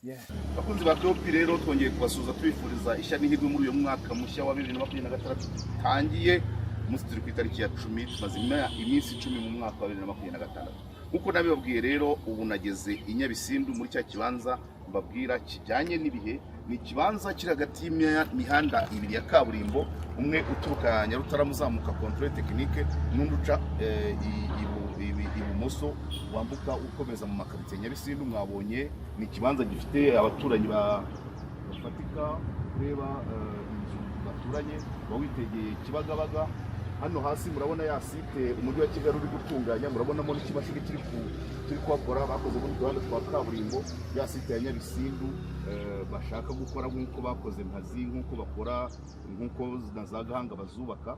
Bakunzi ba Kopi rero, twongeye kubasuhuza, tubifuriza ishya n'ihirwe muri uyu mwaka mushya wa 2026 dutangiye. Umunsi turi ku itariki ya 10, tumaze iminsi 10 mu mwaka wa 2026. Nk'uko nabibabwiye rero, ubu nageze i Nyabisindu muri cya kibanza mbabwira kijyanye n'ibihe. Ni ikibanza kiri hagati y'imihanda ibiri ya kaburimbo, umwe uturuka Nyarutarama uzamuka Contrôle Technique, n'undi uca ibumoso wambuka ukomeza mu makaritsiye Nyabisindu. Mwabonye ni ikibanza gifite abaturanyi bafatika. Ureba inzu baturanye, uba witegeye Kibagabaga. Hano hasi murabona ya site umujyi wa Kigali uri gutunganya, murabonamo n'ikimashini kiri kuhakora. Bakoze muri uduhanda twa kaburimbo, ya site ya Nyabisindu bashaka gukora nk'uko bakoze Mpazi, nk'uko bakora, nk'uko na za Gahanga bazubaka.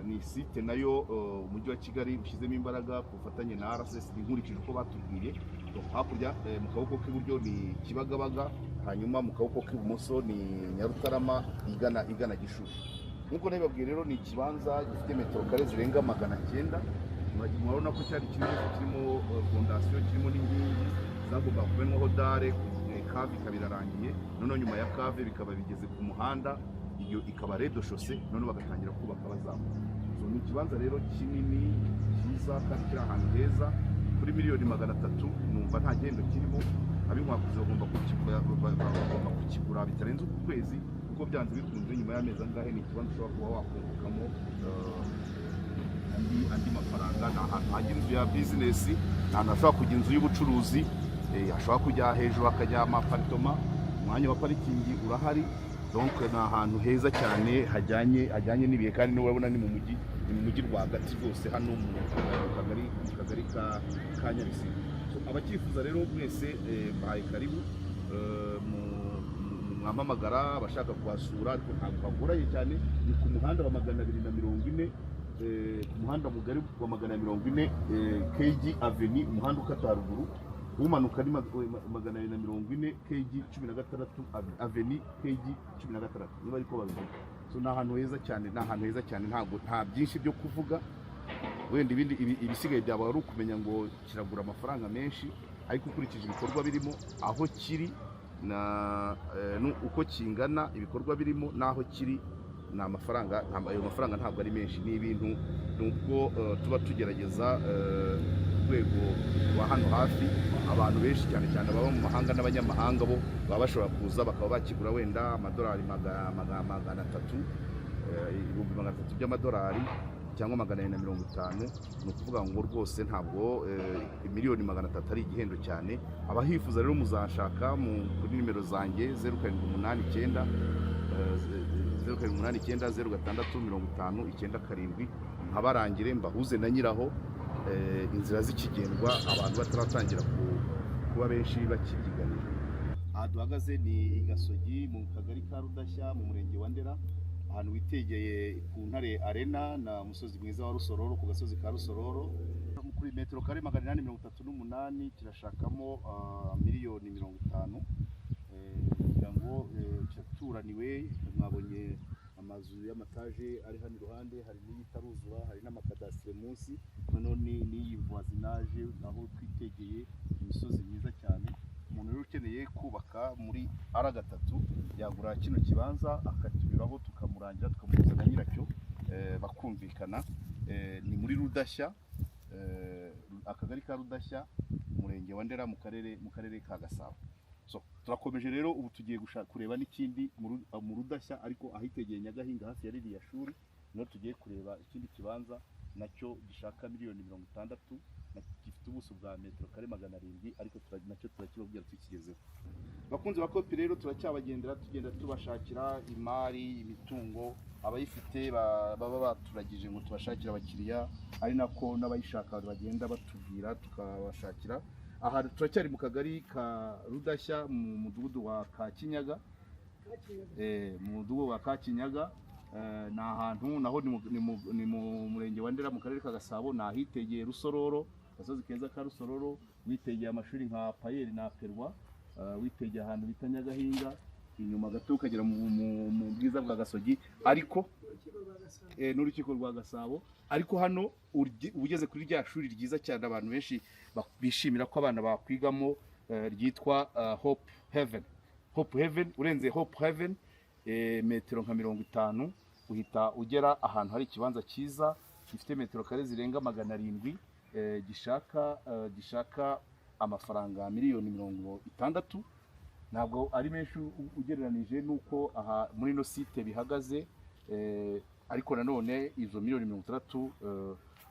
Ni site nayo umujyi wa Kigali ushyizemo imbaraga ku bufatanye na RSSB, nkurikije uko batubwiye. Donc, hakurya mu kaboko k'iburyo ni Kibagabaga, hanyuma mu kaboko k'ibumoso ni Nyarutarama igana Gishushu. Nk'uko nabibabwiye rero, ni ikibanza gifite metero kare zirenga 900. Murabona ko cyari kinini, kirimo fondasiyo, kirimo n'inkingi zagombaga kumenwaho dalle, cave ikaba irarangiye. Noneho nyuma ya cave bikaba bigeze ku muhanda, iyo ikaba rez-de-chaussée, noneho bagatangira kubaka bazamuka. So, ni ikibanza rero kinini cyiza kandi kiri ahantu heza. Kuri miliyoni 300 numva nta gihendo kirimo. Ab'inkwakuzi bagomba kukigura bitarenze uku kwezi, kuko byanze bikunze nyuma y'amezi angahe ni ikibanza ushobora kuba wakungukamo andi mafaranga. Ni ahantu hajya inzu ya bizinesi, ni ahantu hashobora kujya inzu y'ubucuruzi, hashobora kujya hejuru hakajya ama appartement, umwanya wa parikingi urahari. Donc ni ahantu heza cyane hajyanye n'ibihe, kandi n'urabona ni mu mujyi rwagati rwose, hano mu kagari ka Nyabisindu. So, abacyifuza rero mwese mbahaye karibu, mwampamagara abashaka kuhasura, ariko ntabwo hagoranye cyane. Ni ku muhanda wa 240, ku muhanda mugari wa 240, KG Avenue, umuhanda ukata haruguru umanuka ni 240 KG 16 Avenue KG 16, niba ariko babivuga. So ni ahantu heza cyane, ni ahantu heza cyane. Ntabwo nta byinshi byo kuvuga, wenda ibindi ibisigaye byaba ari ukumenya ngo kiragura amafaranga menshi, ariko ukurikije ibikorwa birimo, aho kiri na uko kingana, ibikorwa birimo n'aho kiri, ni amafaranga ayo mafaranga ntabwo ari menshi. Ni ibintu nubwo tuba tugerageza ku rwego rwa hano hafi, abantu benshi cyane cyane ababa mu mahanga n'abanyamahanga bo baba bashobora kuza bakaba bakigura wenda amadolari 300, 300,000 by'amadolari cyangwa 450. Ni ukuvuga ngo rwose ntabwo miliyoni 300 ari igihendo cyane. Abahifuza rero muzashaka kuri nimero zanjye 0789, 0789 06 50 97, nkabarangire mbahuze na nyiraho, inzira z'ikigendwa abantu bataratangira kuba benshi bakibyiganira. Aha duhagaze ni i Gasogi mu kagari ka Rudashya mu murenge wa Ndera, ahantu witegeye ku Ntare Arena na musozi mwiza wa Rusororo, ku gasozi ka Rusororo. Kuri metero kare 838 kirashakamo miliyoni 50, kugira ngo kiraturaniwe. Mwabonye amazu y'amataje ari hano iruhande, hari n'iyitaruzura, hari n'amakadasitire munsi, noneho n'iyi voisinage aho twitegeye imisozi myiza cyane. Umuntu rero ukeneye kubaka muri R3 yagura kino kibanza akatunyuraho, tukamurangira, tukamuhuza na nyiracyo, bakumvikana. Ni muri Rudashya, akagari ka Rudashya, umurenge wa Ndera, mu karere ka Gasabo. So turakomeje rero, ubu tugiye kureba n'ikindi mu Rudashya, ariko ahitegeye Nyagahinga, hafi ya ririya shuri, niho tugiye kureba ikindi kibanza nacyo gishaka miliyoni 60, gifite ubuso bwa metero kare 700, ariko nacyo turakibabwira tukigezeho. Bakunzi ba Kopi rero, turacyabagendera, tugenda tubashakira imari, imitungo, abayifite baba baturagije ngo tubashakire abakiriya, ari nako n'abayishaka bagenda batubwira tukabashakira. Aha turacyari mu kagari ka Rudashya, mu mudugudu wa Kakinyaga, mu mudugudu wa Kakinyaga. Ni ahantu naho ni mu murenge wa Ndera, mu karere ka Gasabo. Ni ahitegeye Rusororo, agasozi keza ka Rusororo, witegeye amashuri nka PAER na Perwa, witegeye ahantu bita Nyagahinga, inyuma gato ukagera mu bwiza bwa Gasogi, ariko n'urukiko rwa Gasabo. Ariko hano ugeze kuri rya shuri ryiza cyane abantu benshi bishimira ko abana bakwigamo. ryitwa Hope Heaven. Hope Heaven, urenze Hope Heaven metero nka 50, uhita ugera ahantu hari ikibanza cyiza gifite metero kare zirenga 700, gishaka amafaranga miliyoni 60. Ntabwo ari menshi ugereranije n'uko aha muri ino site bihagaze, ariko nanone izo miliyoni 60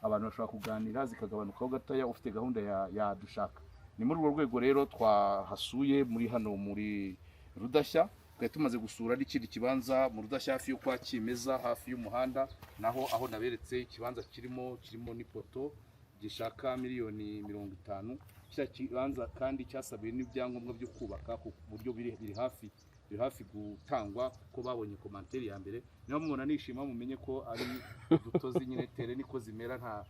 abantu bashobora kuganira zikagabanukaho gatoya, ufite gahunda ya dushaka. Ni muri urwo rwego rero twahasuye muri hano muri Rudashya. Twari tumaze gusura n'ikindi kibanza mu Rudashya, hafi yo kwa Kimeza, hafi y'umuhanda, naho aho naberetse ikibanza kirimo n'ipoto gishaka miliyoni 50. Kiriya kibanza kandi cyasabiwe n'ibyangombwa byo kubaka, ku buryo biri hafi gutangwa, kuko babonye commentaire ya mbere. Niba mubona nishima, mumenye ko ari udutozi nyine, tere niko zimera,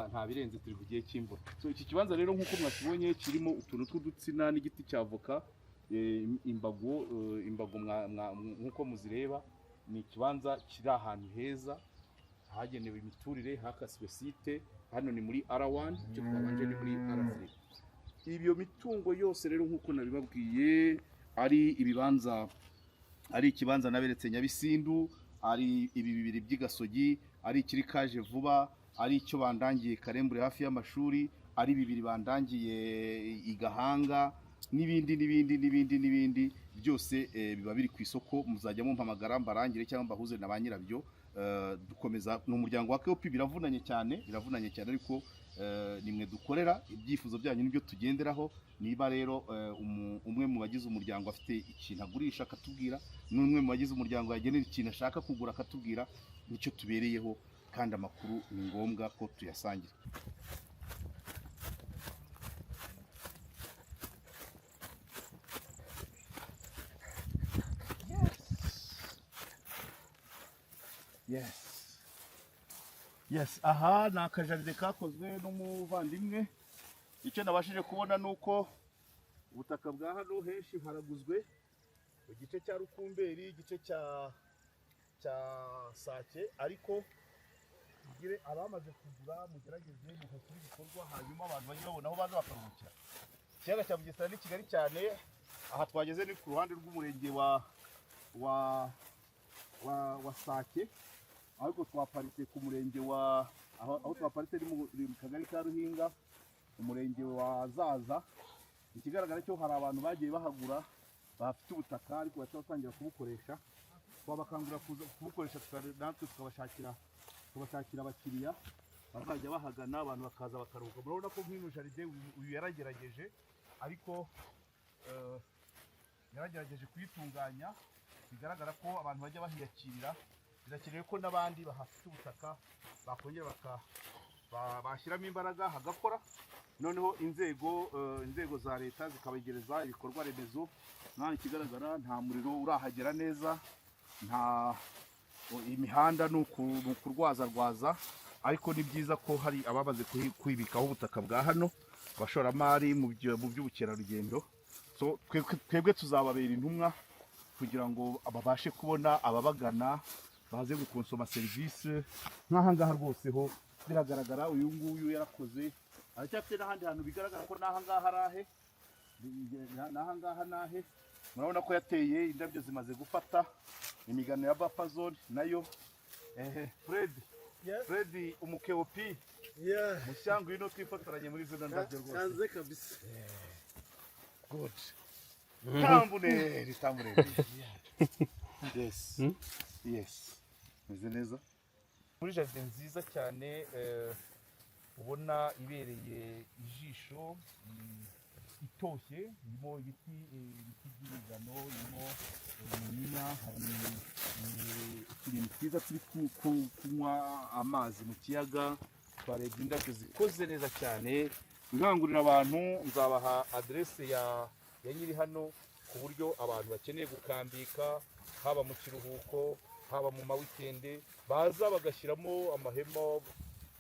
nta birenze, turi ku gihe cy'imvura. So iki kibanza rero, nk'uko mwakibonye, kirimo utuntu tw'udutsina n'igiti cya avoka, imbago nk'uko muzireba. Ni ikibanza kiri ahantu heza hagenewe imiturire, hakaswe site. Hano ni muri R1, icyo twabanje ni muri R3. Iyo mitungo yose rero, nk'uko nabibabwiye, ari ibibanza, ari ikibanza naberetse Nyabisindu, ari ibi bibiri by'i Gasogi, ari ikiri kaje vuba, ari icyo bandangiye Karembure hafi y'amashuri, ari bibiri bandangiye i Gahanga, n'ibindi n'ibindi n'ibindi n'ibindi byose, biba biri ku isoko. Muzajya mumpamagara mbarangire cyangwa mbahuze na ba nyirabyo. Dukomeza ni umuryango wa KOP. Biravunanye cyane, biravunanye cyane, ariko nimwe dukorera, ibyifuzo byanyu nibyo tugenderaho. Niba rero umwe mu bagize umuryango afite ikintu agurisha akatubwira, n'umwe mu bagize umuryango yagenera ikintu ashaka kugura akatubwira, nicyo tubereyeho, kandi amakuru ni ngombwa ko tuyasangira. Yes, aha ni akajaride kakozwe n'umuvandimwe. Icyo nabashije kubona ni uko ubutaka bwa hano henshi haraguzwe, igice cya Rukumberi, igice cya Sake, ariko mugire abamaze kugura mugerageze muhashyire ibikorwa, hanyuma abantu bajye babona aho baza bakaruhukira. Ikiyaga cya Bugesera ni kigari cyane. Aha twageze ni ku ruhande rw'umurenge wa Sake, ariko twaparitse ku murenge wa aho twaparitse ni mu kagari ka Ruhinga, umurenge wa Zaza. Ikigaragara cyo hari abantu bagiye bahagura bafite ubutaka, ariko bataratangira kubukoresha. Twabakangurira kuza kubukoresha, natwe tukabashakira abakiriya bazajya bahagana, abantu bakaza bakaruhuka. Murabona ko nk'ino jardin uyu yaragerageje, ariko yaragerageje kuyitunganya, bigaragara ko abantu bajya bahiyakirira. Birakenewe ko n'abandi bahafite ubutaka bakongera bashyiramo imbaraga hagakora, noneho inzego za leta zikabegereza ibikorwa remezo. Nta ikigaragara, nta muriro urahagera neza, nta imihanda, ni ukurwazarwaza, ariko ni byiza ko hari abamaze kwibikaho ubutaka bwa hano, abashoramari mu by'ubukerarugendo. So twebwe tuzababera intumwa kugira ngo babashe kubona ababagana baze gukonsoma serivisi nk'aha ngaha. Rwose ho biragaragara, uyu nguyu yarakoze, aracyafite n'ahandi hantu bigaragara ko n'aha ngaha ari ahe, n'aha ngaha ni ahe. Murabona ko yateye indabyo zimaze gufata imigano ya buffer zone nayo. Fred. Yes. Fred umukeopi mushya, ngwino twifotoranye muri zino ndabyo rwose. Sanze kabisa. Good. Tambuneri, tambuneri. Yes. Meze neza. Muri jardin nziza cyane, ubona ibereye ijisho, itoshye, irimo ibiti by'imigano, irimo iminyinya, hari utunyoni twiza turi kunywa amazi mu kiyaga. Twarebye indabyo zikoze neza cyane. Nkangurira abantu, nzabaha aderese ya nyiri hano, ku buryo abantu bakeneye gukambika, haba mu kiruhuko, haba mu ma weekend, baza bagashyiramo amahema,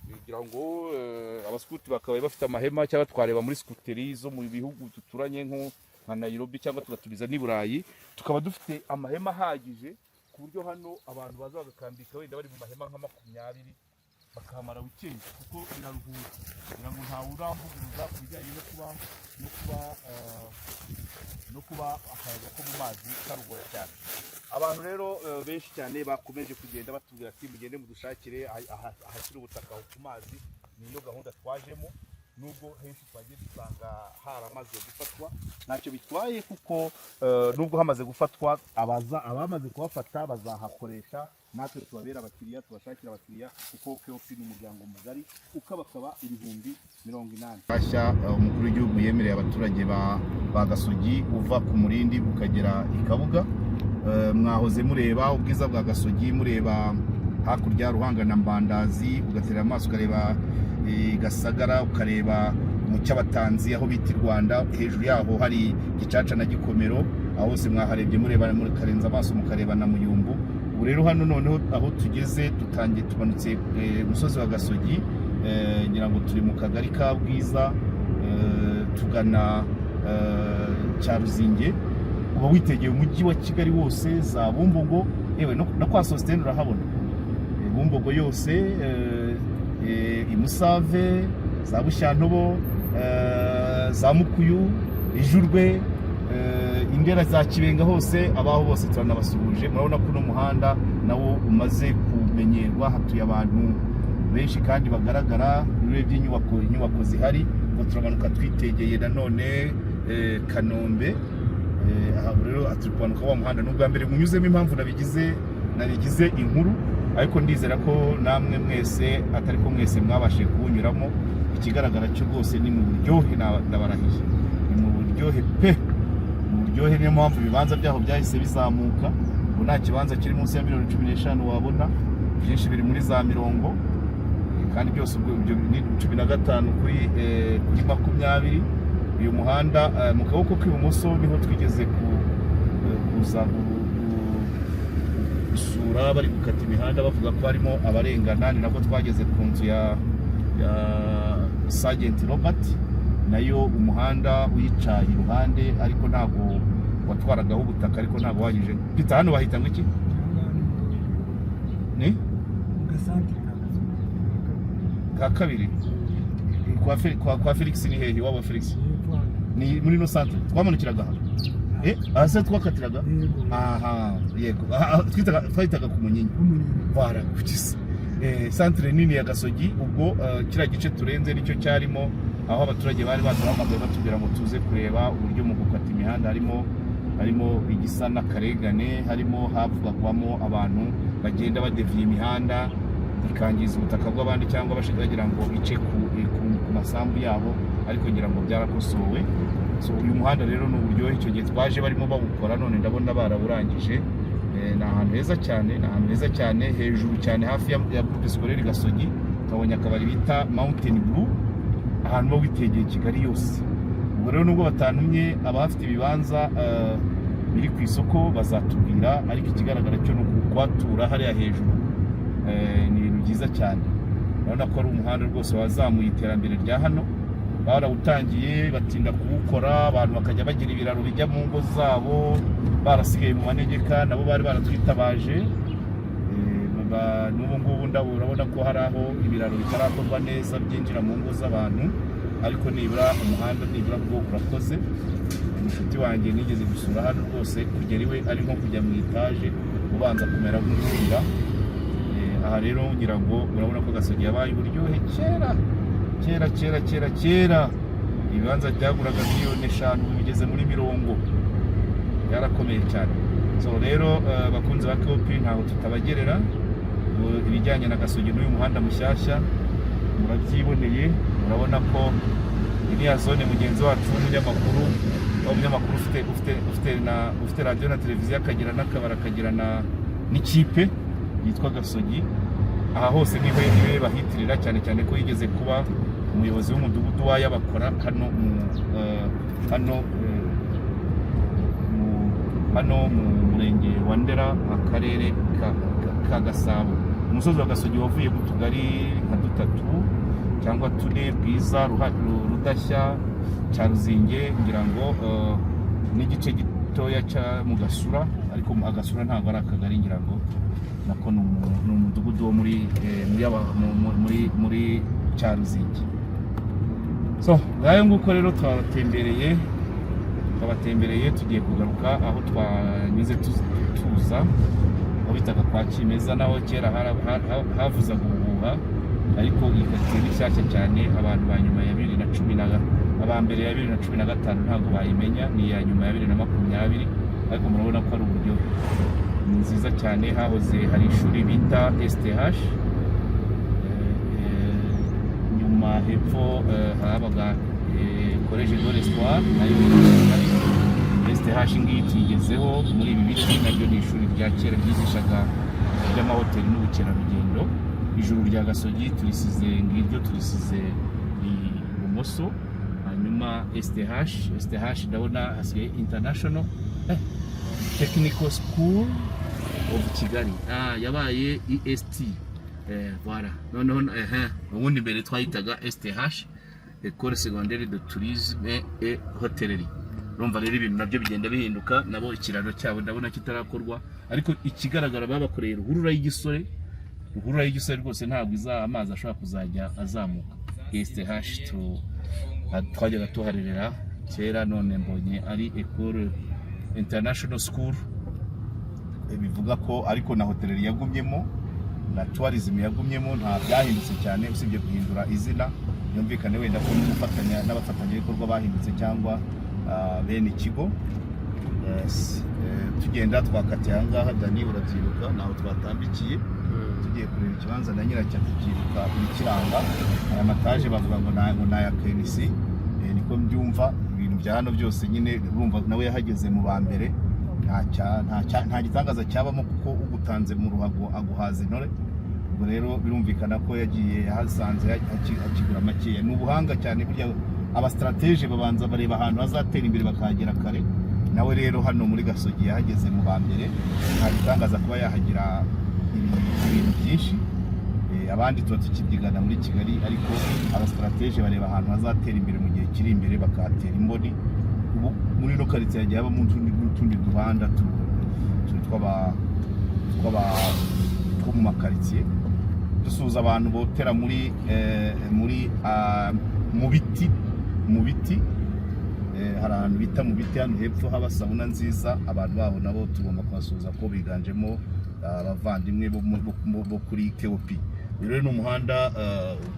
kugira ngo abaskuti bakaba bafite amahema, cyangwa twareba muri scouteri zo mu bihugu duturanye nko nka Nairobi, cyangwa tugatumiza n'i Burayi, tukaba dufite amahema ahagije, ku buryo hano abantu baza bagakambika wenda bari mu mahema nka 20. Bakahamara weekend kuko biraruhura. Kugira ngo ntawe uramvuguruza ku bijyanye no kuba akayaga ko mu mazi karuhura cyane. Abantu rero benshi cyane bakomeje kugenda batubwira ati: "Mugende mudushakire ahashyira ubutaka aho ku mazi." Niyo gahunda twajemo, nubwo henshi twagiye dusanga haramaze gufatwa. Ntacyo bitwaye kuko nubwo hamaze gufatwa, abaza abamaze kuhafata bazahakoresha, natwe tubabera abakiriya, tubashakira abakiriya, kuko KOP ni umuryango mugari ukabakaba 80,000. Bashya umukuru w'igihugu yemereye abaturage ba Gasogi uva ku Murindi ukagera i Kabuga. Mwahoze mureba ubwiza bwa Gasogi, mureba hakurya Ruhanga na Mbandazi, ugatera amaso ukareba Gasagara, ukareba mu Cyabatanzi aho bita i Rwanda, hejuru yaho hari Gicaca na Gikomero. Aho hose mwaharebye, mureba, mukarenza amaso mukareba na Muyumbu. Ubu rero hano noneho aho tugeze, dutangiye tumanutse umusozi wa Gasogi, ngira ngo turi mu kagari ka Bwiza, tugana Cyaruzinge. Uba witegeye umujyi wa Kigali wose, za Bumbogo, yewe no kwa Sositene urahabona. Bumbogo yose, i Musave, za Bushyantobo, za Mukuyu, Ijurwe, Indera, za Kibenga hose, abaho bose turanabasuhuje. Murabona ko uno muhanda nawo umaze kumenyerwa, hatuye abantu benshi kandi bagaragara. Urebye inyubako zihari, ngo turamanuka twitegeye nanone Kanombe. Aha rero turi kumanuka wa muhanda, ni ubwa mbere munyuzemo. Impamvu nabigize inkuru, ariko ndizera ko namwe mwese, atari ko mwese mwabashije kuwunyuramo. Ikigaragara cyo rwose ni mu buryohe, ndabarahiye, ni mu buryohe pe, mu buryohe. Niyo mpamvu ibibanza byaho byahise bizamuka. Ubu nta kibanza kiri munsi ya miliyoni 15 wabona, byinshi biri muri za mirongo, kandi byose ubwo ibyo ni 15 kuri 20. Uyu muhanda mu kaboko k'ibumoso niho twigeze kuza gusura bari gukata imihanda, bavuga ko harimo abarengana. Ni nabwo twageze ku nzu ya Sergeant Robert, nayo umuhanda uyica iruhande, ariko ntabwo watwaragaho ubutaka, ariko ntabwo wanyuje. Peter, hano bahita ngo iki? Ni Gasantere ka Gasogi. Ka kabiri kwa Felix. Ni hehe iwabo wa Felix? Hepfo hano. Ni muri no centre twamanukiraga aha, aha se twakatiraga? Yego. Aha, yego. Aha, twahitaga ku Munyinya. Umunyinya. Voilà, kugisa centre nini ya Gasogi. Ubwo kiriya gice turenze nicyo cyarimo aho abaturage bari baduhamagaye batubwira ngo tuze kureba uburyo mu gukata imihanda harimo igisa n'akarengane, harimo havugwamo abantu bagenda badeviye imihanda ikangiza ubutaka bw'abandi, cyangwa bagira ngo ice ku masambu yabo, ariko ngira ngo byarakosowe. So uyu muhanda rero ni uburyohe. Icyo gihe twaje barimo bawukora, none ndabona barawurangije. Ni ahantu heza cyane, ni ahantu heza cyane, hejuru cyane hafi ya Groupe Scolaire Gasogi. Twabonye akabari bita Mountain Blue, ahantu uba witegeye Kigali yose. Ubwo rero nubwo batantumye, abahafite ibibanza biri ku isoko bazatubwira, ariko ikigaragara cyo ni ukuhatura hariya hejuru, ni ibintu byiza cyane. Urabona ko ari umuhanda rwose wazamuye iterambere rya hano. Barawutangiye batinda kuwukora, abantu bakajya bagira ibiraro bijya mu ngo zabo, barasigaye mu manegeka, nabo bari baratwitabaje. N'ubu ngubu urabona ko hari aho ibiraro bitarakorwa neza byinjira mu ngo z'abantu, ariko nibura umuhanda nibura bwo urakoze. Umushuti wanjye nigeze gusura hano rwose, kugera iwe ari nko kujya mu itaje, ubanza kumera nk'urira. Aha rero ngira ngo urabona ko Gasogi yabaye uburyohe. Kera kera kera kera kera ibibanza byaguraga miliyoni 5, ubu bigeze muri mirongo, byarakomeye cyane. So rero bakunzi ba KOP, ntaho tutabagerera. Ubu ibijyanye na Gasogi n'uyu muhanda mushyashya murabyiboneye. Murabona ko iriya zone, mugenzi wacu w'umunyamakuru, wa munyamakuru ufite radiyo na televiziyo, akagira n'akabari, akagira na n'ikipe yitwa Gasogi, aha hose niho niwe bahitirira, cyane cyane ko yigeze kuba umuyobozi w'umudugudu w'Ayabakora hano mu hano hano mu murenge wa Ndera, akarere ka Gasabo. Umusozi wa Gasogi wavuye mu tugari nka dutatu cyangwa tune: Bwiza, Rudashya, Cyaruzinge, ngira ngo n'igice gitoya. gitoya cya mu Gasura, ariko Agasura ntabwo ari akagari, ngira ngo nako ni umudugudu wo muri eh, muri aba- mu- mu- muri muri Cyaruzinge. So ngayo nguko rero, twabatembereye, tugiye kugaruka aho twanyuze tuza, aho bitaga kwa Kimeza. Naho kera havuzaga ubuhuha, ariko iyi karitsiye ni nshyashya cyane. Abantu ba nyuma ya bibiri na cumi na aba mbere ya 2015 ntabwo bayimenya, ni iya nyuma ya 2020, ariko murabona ko ari uburyohe, ni nziza cyane. Hahoze hari ishuri bita STH. Nyuma hepfo habaga Collège de l'Espoir, nayo iri STH. Ngiyi tuyigezeho muri ibi biti, naryo ni ishuri rya kera ryigishaga iby'amahoteli n'ubukerarugendo. Ijuru rya Gasogi turisize, ngiryo turisize ibumoso. Hanyuma STH, STH ndabona hasigaye International Technical School of Kigali, yabaye EST. Voilà, noneho ubundi mbere twayitaga STH, École Secondaire de Tourisme et Hôtellerie. Urumva rero ibintu nabyo bigenda bihinduka. Nabo ikiraro cyabo ndabona kitarakorwa, ariko ikigaragara babakoreye ruhurura y'igisore. Ruhurura y'igisore rwose ntabwo iza amazi ashobora kuzajya azamuka. STH twajyaga tuharerera kera, none mbonye ari École International School. Bivuga ko ariko na hôtellerie yagumyemo na tourism yagumyemo, nta byahindutse cyane usibye guhindura izina. Byumvikane wenda ko n'ubufatanya n'abafatanyabikorwa bahindutse cyangwa bene ikigo. Yes. Tugenda twakatiye aha ngaha, Dani urabyibuka, ntaho twatambikiye tugiye kureba ikibanza na nyiracyo tukibuka ibikiranga. Aya mataje bavuga ngo ni aya KNC, niko mbyumva. Ibintu bya hano byose nyine urumva nawe yahageze mu ba mbere, nta gitangaza cyabamo kuko ugutanze mu ruhago aguhaza intore. Ubwo rero birumvikana ko yagiye yahasanze akigura makeya. Ni ubuhanga cyane burya, aba stratège babanza bareba ahantu hazatera imbere bakahagera kare. Nawe rero hano muri Gasogi yahageze mu ba mbere, nta gitangaza kuba yahagira ibintu byinshi. Abandi tuba tukibyigana muri Kigali, ariko aba stratège bareba ahantu hazatera imbere mu gihe kiri imbere bakahatera imboni. Ubu muri ino karitsiye hagiye habamo n'utundi duhanda two mu makaritsiye. Dusuhuza abantu botera muri mu biti. Hari ahantu bita mu biti hano hepfo haba sauna nziza. Abantu baho nabo tugomba kubasuhuza ko biganjemo abavandimwe bo kuri KOP. Uyu rero ni umuhanda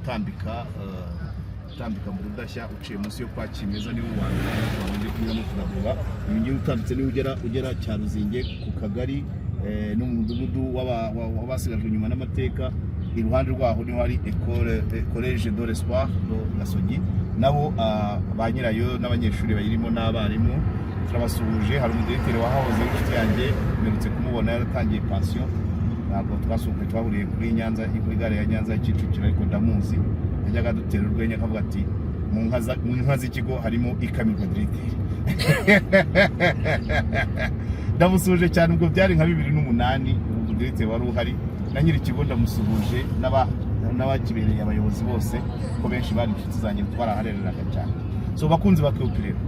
utambika mu Rudashya, uciye munsi yo kwa Kimeza, niwo wa mbere twabanje kunyuramo turareba. Uyu ngiyi utambitse niwo ugera Cyaruzinge ku kagari no mu mudugudu w'abasigajwe inyuma n'amateka. Iruhande rwaho niho hari école Collège de l'Espoir de Gasogi. Nabo ba nyirayo n'abanyeshuri bayirimo n'abarimu turabasuhuje. Hari umudirecteur wahahoze w'inshuti yanjye, mperutse kumubona yaratangiye pansiyo. Ntabwo twasuhuye, twahuriye kuri Nyanza, kuri gare ya Nyanza ya Kicukiro, ariko ndamuzi, yajyaga adutera urwenya akavuga ati: "Mu nka z'ikigo harimo ikamirwa directeur." Ndamusuhuje cyane. Ubwo byari nka 2008, ubu directeur wari uhari na nyiri ikigo ndamusuhuje, n'abakibereye abayobozi bose, ko benshi bari inshuti zanjye, twaraharereraga cyane. So bakunzi ba KOP rero,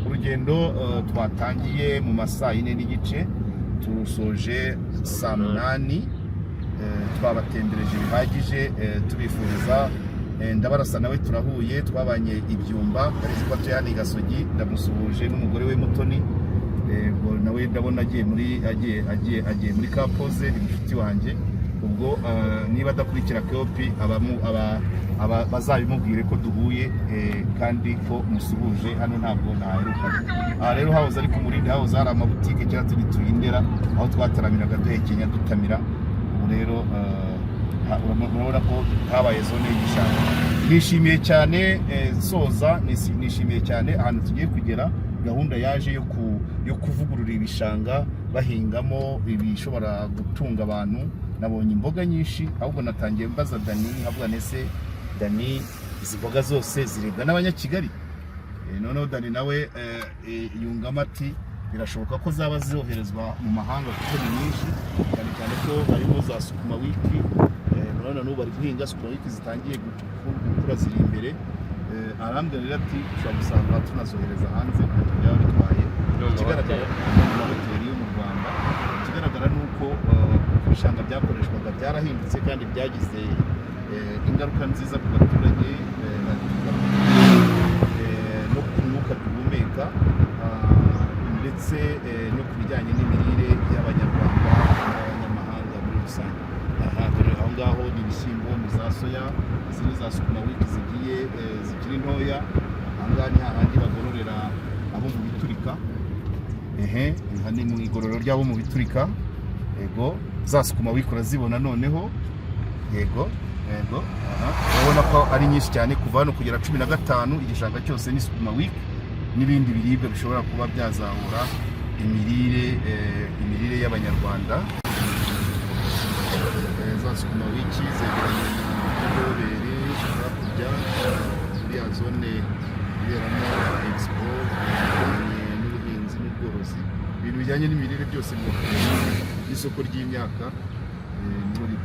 urugendo twatangiye mu ma saa 4:30, turusoje saa 8. Twabatembereje bihagije, tubifuriza Ndabarasa nawe turahuye, twabanye ibyumba, ndabizi ko atuye hano i Gasogi, ndamusuhuje n'umugore we Mutoni. Ubwo nawe ndabona agiye muri agiye agiye agiye muri kapoze, ni mushiki wanjye. Ubwo niba adakurikira KOP, bazabimubwire ko duhuye, kandi ko musuhuje. Hano ntabwo naherukaga. Aha rero hahoze ari ku Murindi, hahoze hari amabutike kera tugituye i Ndera, aho twataramiraga duhekenya dutamira. Ubu rero murabona ko habaye zone y'igishanga. Nishimiye cyane, soza, nishimiye cyane ahantu tugiye kugera. Gahunda yaje yo kuvugurura ibishanga bahingamo ibishobora gutunga abantu. Nabonye imboga nyinshi, ahubwo natangiye mbaza Dani, nkavuga nese Dani, izi mboga zose ziribwa n'Abanyakigali? Noneho Dani nawe yungamo ati: "Birashoboka ko zaba zoherezwa mu mahanga kuko ni nyinshi cyane, cyane ko harimo za sukuma wiki." Murabona n'ubu bari guhinga sukuma wiki, zitangiye gukura, ziri imbere. Arambwira rero ati ushobora gusanga tunazohereza hanze, ntacyo byaba bitwaye. No mu Ikigaragara mahoteli. no mu mahoteli yo mu Rwanda. Ikigaragara ni uko ibishanga byakoreshwaga byarahindutse kandi byagize ingaruka nziza ku baturage no ku mwuka duhumeka, ndetse no ku bijyanye n'imirire y'Abanyarwanda n'abanyamahanga muri rusange. Aha dore aho ngaho ni ibishyimbo, ni za soya, izi ni za sukuma wiki zigiye zikiri ntoya. Aha ngaha ni hahandi bagororera abo mu biturika. Ehe, aha ni mu igororero ry'abo mu biturika. Yego, za sukuma wiki urazibona noneho. Yego, aha urabona ko ari nyinshi cyane, kuva hano kugera 15, igishanga cyose ni sukuma wiki n'ibindi biribwa bishobora kuba byazahura imirire y'Abanyarwanda. Za sukuma wiki zegeranye na Roberi hakurya muri ya zone iberamo expo ijyanye n'ubuhinzi n'ubworozi, ibintu bijyanye n'imirire byose mu n'isoko ry'imyaka niho riri.